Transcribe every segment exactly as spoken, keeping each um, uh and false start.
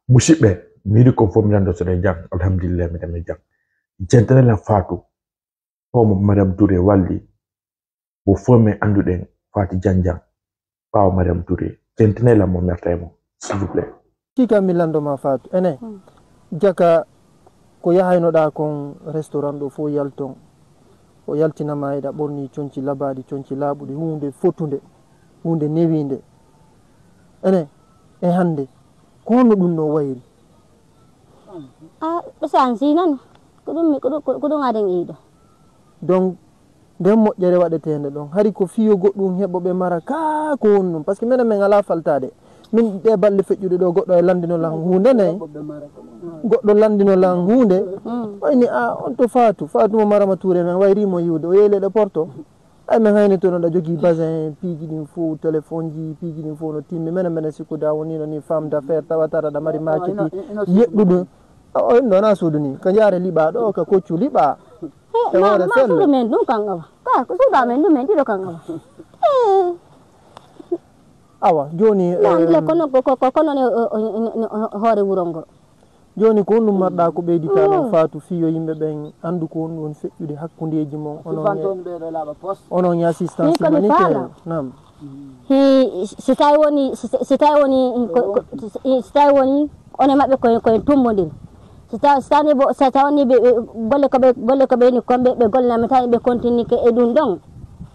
Musidɓe, mi yiɗi kon fof mi lanndo so ɗen jam. Alhamdulillah, miɗen e jam. Jentanel am Fatou, homo Madame Touré walli. Ko fof men annduɗen Fatou Janjan, ɓaawo Madame Touré. Jentanel am mo merta e mo, s'il vous plaît. Kika mi lanndo ma Fatou. Ene, jaka ko yahaynoɗaa kon restaurant ɗo fof yalton. O yaltinama eɗa ɓorni conci labaaɗi, conci laaɓuɗi, huunde fotunde, huunde newiinde. Ene, e hannde, ko honno ɗum no wayri? A ɓe sansi nan. Ko ɗum mi- ko ɗum ko- ko ɗum aden eyɗo. Donc, nden moƴƴere waɗeteende ɗon, hari ko fiyo goɗɗum heɓo ɓe mara kaa ko honɗum? Parce que menen men alaa faltaade. Min ɗe balɗe feƴƴuɗe ɗo, goɗɗo e lanndino lan huunde nay. Goɗɗo lanndino lan huunde. Wayni a on to Fatou, Fatou mo Marama Touré men wayri mo yiwde, o yehi leyɗe Porto. Ay men hayni toon aɗa jogii basin, piiji ɗin fof, téléphone ji, piiji ɗin fof no timmi. Menen menen sikkude a wonino ni femme d'affaires, tawata aɗa mari maketi yeɗɗuɗo. A o ɗo na suudu ni, ka jaare liɓa ɗo, ka koccu liɓa. E hoore ma selle. Suudu men ɗum kan awa. Ka ko suudu men ɗum men ɗiɗo kan awa. Eh. Awa, joni, Nandile eh, kono ko- ko- ko- kono ne o- o- o- o- hoore wuro ngo. Joni ko honɗum marɗa ko ɓeyditaa non Fatou fii yo yimɓe ɓen anndu ko honɗum woni feƴƴude hakkundeeji mon onon e- onon e assistance humanitaire? Nam. Hi, si tawi woni si si tawi woni ko- ko- si si tawi woni one maɓɓe koye koye tumbodiri. Si tawi si tawni bo si tawni ɓe ɓe- golle ko ɓe golle ko ɓe ni kon ɓe ɓe gollinami tawi ɓe continue ke e ɗum ɗon.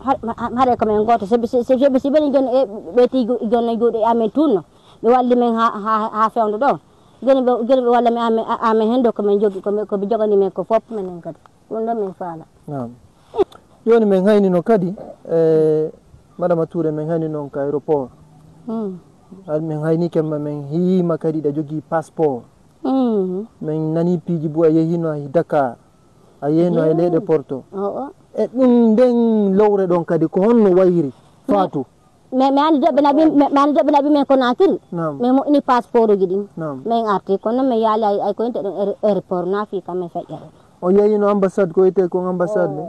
Haɗa ko men gooto sabi si si- sabi si ɓeni joni e ɓe ti jonni juuɗe amen tunno. Ɓe walli men ha ha ha fewndo ɗo. Joni ɓe joni ɓe walla mi amen amen hen ɗo ko min jogi ko min- ko ɓe jogani men ko fof menen kadi. Ɗum ɗon min faala. Naam. Jooni min haynino kadi e Madama Touré, min hayni noon ka aéroport. Hmm. Hay min hayni kemma min hiima kadi ɗa jogii passeport. Hmm. Min nani piiji bu a yehino hay Dakar, a yehino hay leyɗe Porto. Oo. E ɗum nden lowre ɗon kadi ko honno wayri? Faatu. Mais mais andi debbe nabi mais andi debbe nabi men ko nakiri. Naam. Mais mo ini passeport uji ɗin. Naam. Men arti kono men yaali ay ay ko inte ɗon aéroport na fi kam men feƴƴere. O yeyino ambassade ko wiyetee kon ambassade ni?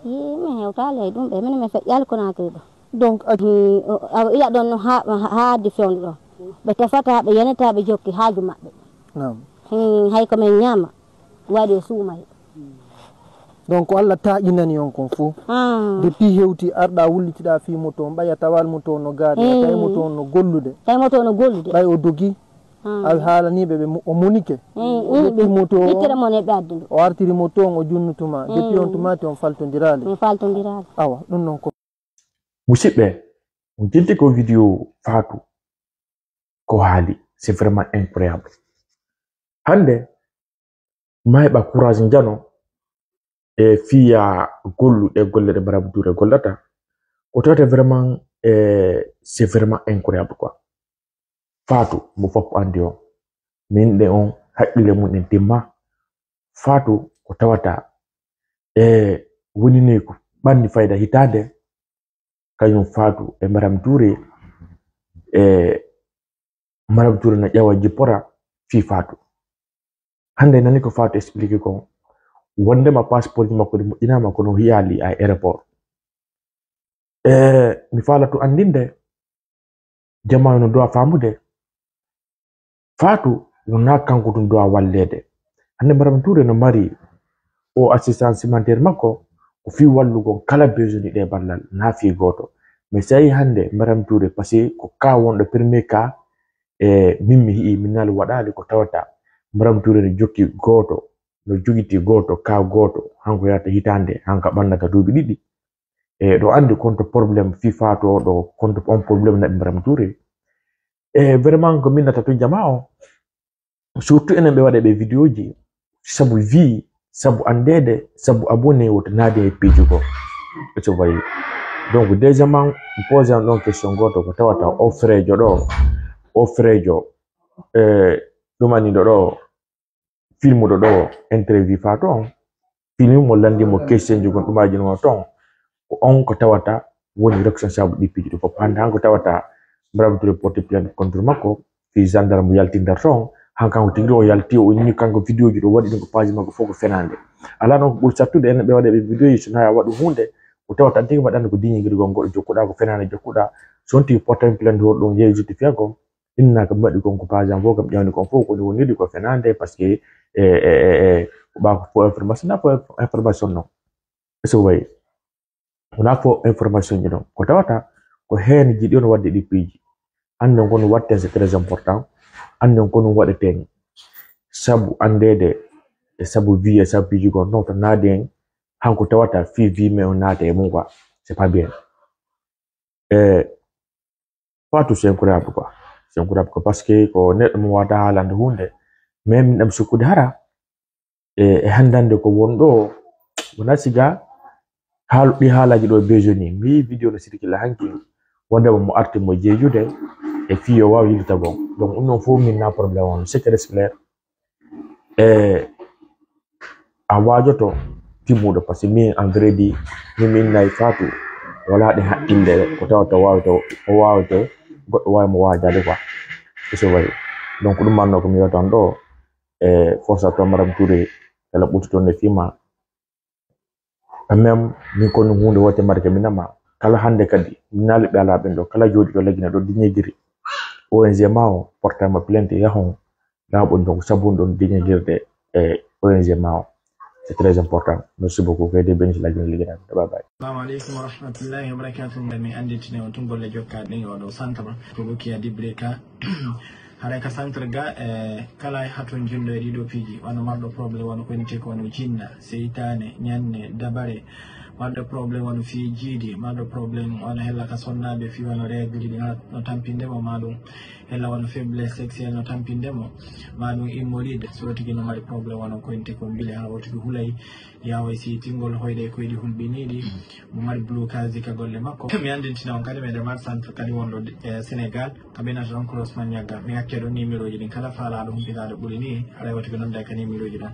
Yi men hewtaali e ɗum ɓe men men feƴƴaali ko nakiri ɗo. Donc a- Hmm, o- awa ila ɗon no ha ha- haadi fewndo ɗo. Ɓe tefata ɓe yenata ɓe jokki haaju maɓɓe. Naam. Hmm, hay ko men ñaama. Waɗi o suumay. Donc ko Allah taaƴinani on kon fof. Ah. Depuis hewti arɗa wullitiɗa fii moto on, ɓay a tawal moto on no gaari, a tawi moto on no gollude. Tawi moto on no gollude. Ɓay o dogi, a haalaniiɓe ɓe mo- o monike. O ƴetti moto on, ittere mon e ɓe addi ndu. O artiri moto on, o junnutuma. Depuis on tumaati on faltondiraali. Min faltondiraali. Awa ɗum noon ko Musidɓe, on jenti ko video Fatou. Ko haali, c'est vraiment incroyable. Hannde ma heɓa courage njano e fiya golluɗe golle ɗe Madame Touré gollata. Ko tawata vraiment e c'est vraiment incroyable quoi. Fatou mo fof andi on, min ɗe on haqqille mum en timma. Fatou ko tawata e woni ni ko ɓanni fayda hitaande. Kañum Fatou e Madame Touré e Madame Touré no ƴeewa jippora fii Fatou. Hannde nani ko Fatou expliqué kon wondema passeport ji makko ɗi moƴƴinaama kono hiyaali a aéroport. E mi faalatu anndinde jamaanu no dowa faamude Fatou wonaa kanko tun dowa walleede. Hannde Madame Touré no mari o assistance humanitaire makko ko fii wallugol kala besoin ɗe ballal, naa fii gooto. Mais si a yii hannde Madame Touré, parce que ko ka wonɗo premier cas e min mi yi'i min naali waɗaali ko tawata Madame Touré no jokki gooto, no jogiti gooto ka gooto, hanko yahata hitaande, hanka ɓannda ka duuɓi ɗiɗi. E ɗo anndi konto problème fii Fatou o ɗo konto on problème naɓi Madame Touré. E vraiment ko min nata tun jamaa o. Surtout enen ɓe waɗa ɓe vidéo ji sabu vie, sabu anndeede, sabu abonné woto naade e piiji goo. Ɓe so wayi. Donc deuxièmement mi pose an ɗon question gooto ko tawata o freejo ɗo, o freejo e ɗumaniɗo ɗo filmuɗo ɗo interview Fatou on. Fini mo lanndi mo question ji gonɗumaaji no toon, ko on ko tawata woni responsable ɗi piiji ɗo fof. Hannde han ko tawata Madame Touré porte plainte contre makko fii gendarme yalti nder toon. Han kanko tigi ɗo o yalti o inni kanko vidéo ji ɗo waɗi ɗum ko page makko fof ko fenaande. Alaa noon ko ɓuri sattude en ɓe waɗa ɓe vidéo ji so naa a waɗu huunde ko tawata an tigi mbaɗande ko diñigirgol goɗɗo jokkuɗa ko fenaande jokkuɗa. So on tigi porte plainte hoɗo ɗum yeeyi justifié ko Inna kam mbaɗi kon ko page am fof kam ƴawni kon fof koni woniri ko fenaande, parce que e e e e ko ɓa ko fo information na fo information non. Eso wayi wona fo information ji ɗon ko tawata ko heen jiɗi on waɗde ɗi piiji. Annden kon waɗten c'est très important. Annden kon waɗeten sabu anndeede e sabu vie e sabu piiji gon non to naadi en hanko tawata fii vie mais on naata e mum quoi. C'est pas bien. E Fatou, c'est incroyable quoi. C'est incroyable quoi, parce que ko neɗɗo mo wata haalande hunde. Mais min ɗam sukkude hara e e handande ko won ɗo wona siga haal ɗi haalaji ɗo besoin ni mi yi vidéo no circule hanki wondema mo arti mo jeejude e fii yo waaw yillita bon. Donc ɗum ɗon fof min na problème on secret sclaire. E a waajoto timmuɗo, parce que min en vrai dit min min nayi Fatou wala ɗe haqqille ko tawata wawata o wawata goɗɗo wawi mo wajade quoi. Iso wayi donc ɗum manno ko mi yewtan ɗo e forsa to maram touré kala ɓuti toon e fima. Quand même min koni hunde wote mbaɗi ka mi nama kala hannde kadi mi naali ɓe ala ɓen ɗo kala jooɗi ɗo laggina ɗo diñegiri ong ma o portama plainte yahon laaɓon donc sabu ɗon diñegirde e ong ma o. C'est très important. Merci beaucoup kayde benis laggina liggina bye bye. Assalamu aleykum wa rahmatullahi wa barakatuh. Mi annditine on tun golle jokkaɗe ɗen e oɗo centre ko Rukiya Dibrika. Haray ka centre ga e kala e hatun jullo e ɗiɗo piiji wano marɗo problème wano ko innete ko wano jinna seytane ñanne dabare marɗo problème wano fii jiidi marɗo problème wano hella ka sonnaɓe fii wano règle ɗi no tampinde mo ma ɗum hella wano faiblesse sexuelle no tampinde mo ma ɗum immoride sotigi no mari problème wano ko innete ko mbile ha wotigi hulay yawa e sitingol hoyɗe e koyɗi hulɓiniɗi mo mari blocage ka golle makko. Mi anndintina on kadi meɗen mari centre kadi wonɗo e Sénégal ka ɓenata ɗon crossman ñagga mi acca ɗon numéro ji ɗin kala faalaɗo humpitaɗo ɓuri ni aɗa wati ko nodda ka numéro ji ɗon.